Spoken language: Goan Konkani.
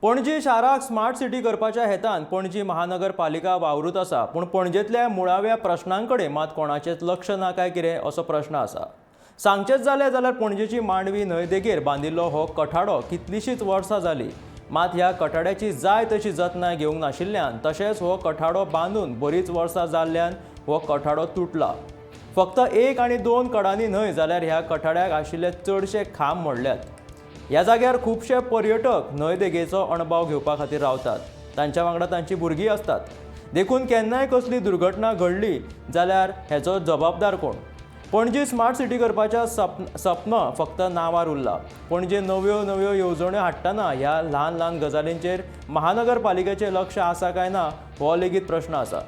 पणजी शाराक स्मार्ट सिटी करपाच्या हेतान पणजी महानगरपालिका वावरूत आसा, पूण पणजेंतल्या मुळाव्या प्रश्नां कडेन मात कोणाचेंच लक्ष ना काय कितें असो प्रश्न आसा. सांगचेंच जालें जाल्यार पणजेची मांडवी न्हंय देगेर बांदिल्लो हो कठाडो कितलींशींच वर्सां जालीं, मात ह्या कठाड्याची जाय तशी जतनाय घेवंक नाशिल्ल्यान तशेंच हो कठाडो बांदून बरीच वर्सां जाल्ल्यान हो कठाडो तुटला. फक्त एक आनी दोन कडांनी न्हय जाल्यार ह्या कठाड्याक आशिल्ले चडशे खांब मोडल्यात. ह्या जाग्यार खुबशे पर्यटक न्हंय देगेचो अणभव घेवपा खातीर रावतात, तांच्या वांगडा तांची भुरगीं आसतात. देखून केन्नाय कसली दुर्घटना घडली जाल्यार हेचो जबाबदार कोण? पणजी स्मार्ट सिटी करपाच्या सपन फक्त नांवार उरला. पणजे नव्यो नव्यो येवजण्यो हाडटना ह्या ल्हान ल्हान गजालींचेर महानगरपालिकेचें लक्ष आसा काय ना हो लेगीत प्रश्न आसा.